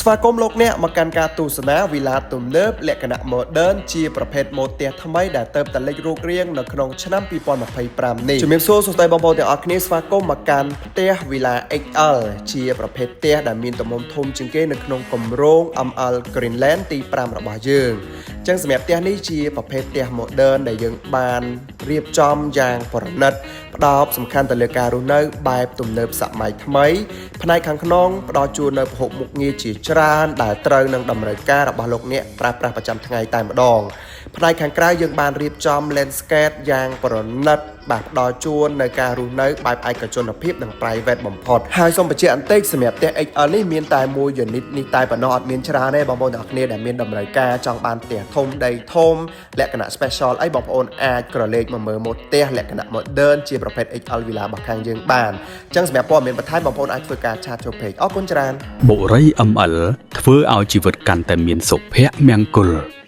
ស្វាគមន៍លោកអ្នកមកកាន់ការទស្សនាវីឡាទំនើបលក្ខណៈ modern ជាប្រភេទម៉ូដផ្ទះថ្មីដែលទៅតែលេចរូបរាងនៅក្នុងឆ្នាំ2025នេះជំរាបសួរសួស្តីបងប្អូនទាំងអស់គ្នាស្វាគមន៍មកកាន់ផ្ទះវីឡា XL ជាប្រភេទផ្ទះដែលមានទំហំធំជាងគេនៅក្នុងគម្រោង ML Greenland ទី5របស់យើងអញ្ចឹងសម្រាប់ផ្ទះនេះជាប្រភេទផ្ទះ modern ដែលយើងបានរៀបចំយ៉ាងប្រណិតផ្ដោតសំខាន់ទៅលើការរស់នៅបែបទំនើបសម័យថ្មី ផ្នែកខាងក្នុងផ្ដល់ជូននៅពហុមុខងារជាច្រើនដែលត្រូវនឹងតម្រូវការរបស់លោកអ្នកប្រើប្រាស់ប្រចាំថ្ងៃតែម្ដងផ្នែកខាងក្រៅយើងបានរៀបចំ landscape យ៉ាងប្រណិតបាទផ្ដល់ជូននៅការរស់នៅបែបឯកជនភាពនិង private បំផុតហើយសូមបញ្ជាក់បន្តិចសម្រាប់ផ្ទះ XL នេះមានតែមួយ unit នេះតែប៉ុណ្ណោះអត់មានច្រើនទេបងប្អូនទាំងអស់គ្នាដែលមានតម្រូវការចង់បានផ្ទះធំដីធំលក្ខណៈ special អីបងប្អូនអាចក្រឡេកមកមើលម៉ូដផ្ទះលក្ខណៈ modern ជាប្រភេទ XL Villa របស់ខាងយើងបានអញ្ចឹងសម្រាប់ព័ត៌មានបន្ថែមបងប្អូនអាចធ្វើការ chat ចូល page អរគុណច្រើន។ បុរី ML ធ្វើឲ្យជីវិតកាន់តែមានសុភមង្គល។